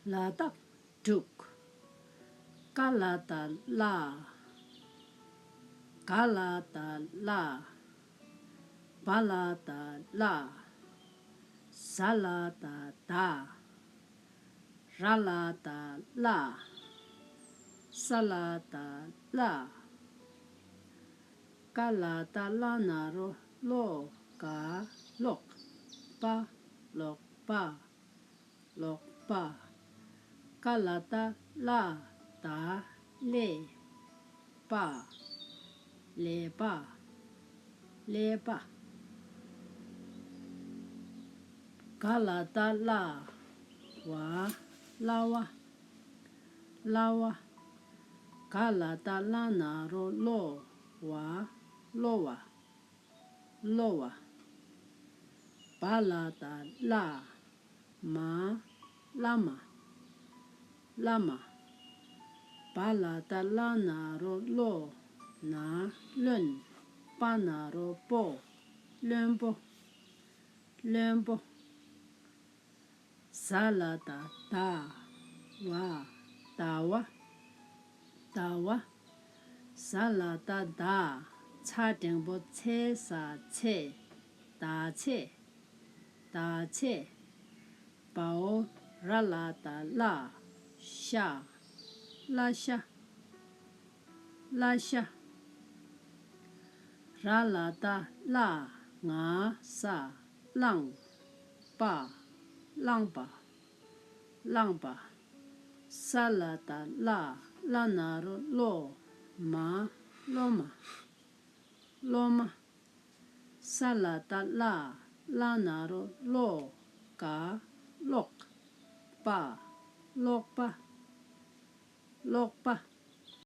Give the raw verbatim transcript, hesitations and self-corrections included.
ལ་བཏགས་འབྲུག་ག་ལ་བཏགས་གླ། ག་ལ་བཏགས་གླ། བ་ལ་བཏགས་བླ། ཟ་ལ་བཏགས་ཟླ། ར་ལ་བཏགས་རླ། ས་ལ་བཏགས་སླ། ཀ་ལ་བཏགས་ཀླ་ན་རོ་ཀློ། ཀ་ཀློག་པ་ཀློག་པ། ཀློག་པ། ཀ་ལ་བཏགས་ཀླ། ད་ཀླད། པ། ཀླད་པ། ཀླད་པ། ག་ལ་བཏགས་གླ། བ། གླ་བ། གླ་བ། ག་ལ་བཏགས་ཀླ་ན་རོ་ཀློ། བ། ཀློ་བ། ཀློ་བ། བ་ལ་བཏགས་བླ། མ། བླ་མ། བླ་མ། བ་ལ་བཏགས་བླ་ན་རོ་བློ། ན། བློན། པ་ན་རོ་པོ། བློན་པོ། བློན་པོ། ཟ་ལ་བཏགས་ཟླ། བ། ཟླ་བ། ཟླ་བ། ཟ་ལ་བཏགས་ཟླ། ཚ་འགྲེང་བུ་ཚེ་ས་ཚེས། ཟླ་ཚེས། ཟླ་ཚེས། བའོ། ར་ལ་བཏགས་གླ། ཤ། གླ་ཤ། གླ་ཤ། ར་ལ་བཏགས་གླ། ང་ས། གླང་། པ། གླང་པ། གླང་པ། ས་ལ་བཏགས་སླ། སླ་ན་རོ་སློ། མ། སློ་མ། སློ་མ། ས་ལ་བཏགས་སླ། སླ་ན་རོ་སློ། ག་ཀློག་པ། ཀློག་པ། ཀློག་པ།